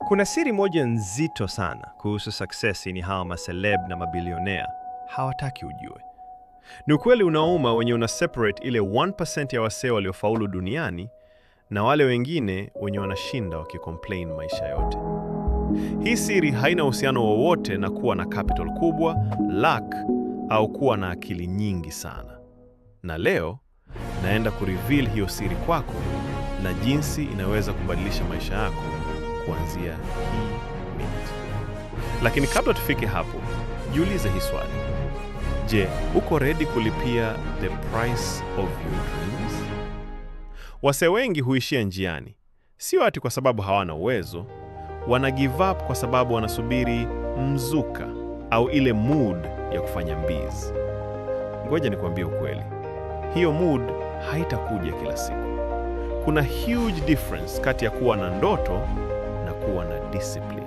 Kuna siri moja nzito sana kuhusu success ni hawa maceleb na mabilionea hawataki ujue. Ni ukweli unauma wenye una separate ile 1% ya wasee waliofaulu duniani na wale wengine wenye wanashinda wakicomplain maisha yote. Hii siri haina uhusiano wowote na kuwa na capital kubwa, luck au kuwa na akili nyingi sana. Na leo naenda kureveal hiyo siri kwako na jinsi inaweza kubadilisha maisha yako kuanzia hii minute. Lakini kabla tufike hapo, jiulize hii swali. Je, uko ready kulipia the price of your dreams? Wasee wengi huishia njiani, sio ati kwa sababu hawana uwezo, wana give up kwa sababu wanasubiri mzuka au ile mood ya kufanya mbizi. Ngoja nikwambie ukweli, hiyo mood haitakuja kila siku. Kuna huge difference kati ya kuwa na ndoto na kuwa na discipline.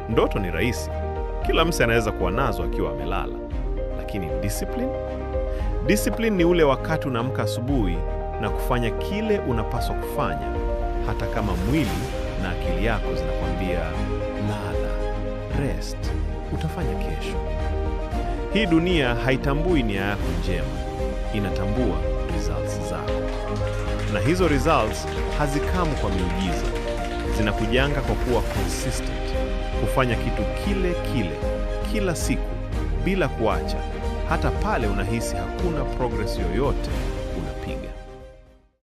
Ndoto ni rahisi, kila mtu anaweza kuwa nazo akiwa amelala, lakini discipline? Discipline ni ule wakati unaamka asubuhi na kufanya kile unapaswa kufanya, hata kama mwili na akili yako zinakwambia lala, rest, utafanya kesho. Hii dunia haitambui nia yako njema, inatambua results zako, na hizo results hazicome kwa miujiza, zinakujanga kwa kuwa consistent, kufanya kitu kile kile kila siku bila kuacha, hata pale unahisi hakuna progress yoyote.